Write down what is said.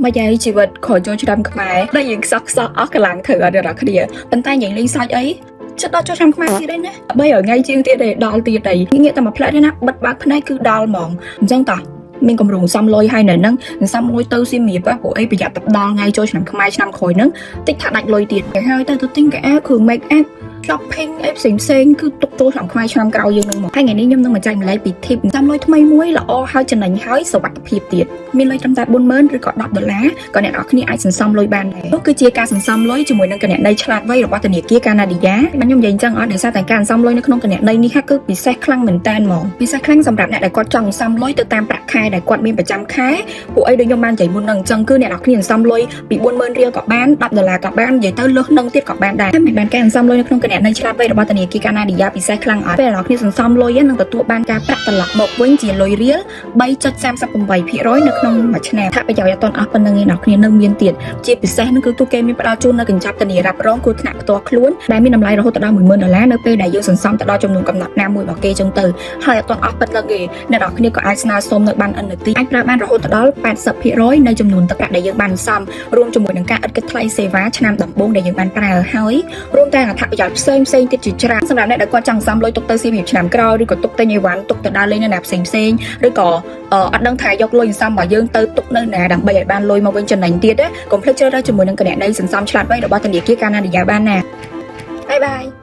មកយាយជីវិតក្រោយចូលឆ្នាំខ្មែរដែលយើងខ្សោះខ្សោះអស់កម្លាំងធ្វើអត់ដល់គ្នាប៉ុន្តែយើងលេងសើចអីចិត្តដល់ចូលឆ្នាំខ្មែរទៀតឯណា300ថ្ងៃជាងទៀតឯដល់ទៀតឯងាកតែមួយផ្លែទេណាបិទបើកភ្នែកគឺដល់ហ្មងអញ្ចឹងតោះមានកម្រងសំលុយហើយនៅហ្នឹងសំលុយទៅសៀមរាបព្រោះអីប្រយ័ត្នទៅដល់ថ្ងៃចូលឆ្នាំខ្មែរឆ្នាំក្រោយហ្នឹងតិចថាដាច់លុយទៀតហើយទៅទៅទិញកៅអៅគ្រឿង make up shopping អីផ្សេងផ្សេងៗគឺទុកចូលឆ្នាំខ្មែរឆ្នាំក្រោយយើងនឹងមកហើយថ្ងៃនេះខ្ញុំនឹងមកចែកម្លែកពី tip តាមលុយថ្មីមួយល្អហើយចំណេញហើយសុវត្ថិភាពទៀតមានលុយត្រឹមតែ40000ឬក៏10ដុល្លារក៏អ្នកនរគ្នាអាចសន្សំលុយបានដែរនោះគឺជាការសន្សំលុយជាមួយនឹងគណនីឆ្លាតវៃរបស់ធនាគារកាណាឌីយ៉ាបានខ្ញុំនិយាយអញ្ចឹងអត់ដោយសារតែការសន្សំលុយនៅក្នុងគណនីនេះហាក់គឺពិសេសខ្លាំងមែនតើហ្មងពិសេសខ្លាំងសម្រាប់អ្នកដែលគាត់ចង់សន្សំលុយទៅតាមប្រាក់ខែដែលគាត់មានប្រចាំខែពួកអីដូចខ្ញុំបាននិយាយមុនហ្នឹងអញ្ចឹងគឺអ្នកនរគ្នាសន្សំលុយពី40000រៀលក៏បាន10ដុល្លារក៏បាននិយាយទៅលើសនឹងទៀតក៏បានដែរតែមិនបានការសន្សំលុយនៅក្នុងគណនីឆ្លាតវៃរបស់ធនាគារកាណាឌីយ៉ាពិសេសខ្លាំងអត់ពេលអ្នកនរគ្នាសន្សំលុយនឹងទទួលបានការប្រាក់ត្រឡប់មកវិញជាលុយរៀល3.38%នៅក្នុងមួយឆ្នាំថាប្រយោជន៍អត់ទាន់អស់ប៉ុណ្្នឹងឯងអ្នកនរគ្នានៅមានទៀតជាពិសេសនោះគឺទូគេមានផ្ដល់ជូននៅកញ្ចប់ធានារ៉ាប់រងគ្រោះថ្នាក់ផ្ទាល់ខ្លួនដែលមានតម្លៃរហូតដល់10000ដុល្លារនៅពេលដែលយើងសន្សំទៅដល់ចំនួនកំណត់ណាមួយរបស់គេចឹងទៅហើយអត់ទាន់អស់ប៉ុណ្្នឹងទេអ្នកនរគ្នាក៏អាចស្នើសុំនៅបានឥណទាអាចប្រើបានរហូតដល់80%នៃចំនួនទឹកប្រាក់ដែលយើងបានសន្សំរួមជាមួយនឹងការឥតគិតថ្លៃសេវាឆ្នាំដំបូងដែលយើងបានប្រើហើយរួមទាំងអត្ថប្រយោជន៍ផ្សេងផ្សេងទៀតជាច្រើនសម្រាប់អ្នកដែលគាត់ចង់សន្សំលុយទុកទៅសៀមរាបឆ្នាំក្រោយឬក៏ទុកទិញអីវ៉ាន់ទុកទៅដើរលេងនៅណាផ្សេងផ្សេងឬក៏អត់ដឹងថាយកលុយសន្សំរបស់យើងទៅទុកនៅណាដើម្បីឲ្យបានលុយមកវិញចំណេញទៀតណាកុំភ្លេចជ្រើសរើសជាមួយនឹងគណនីសន្សំឆ្លាតវៃរបស់ធនាគារកាណាឌីយ៉ាបានណាbye bye.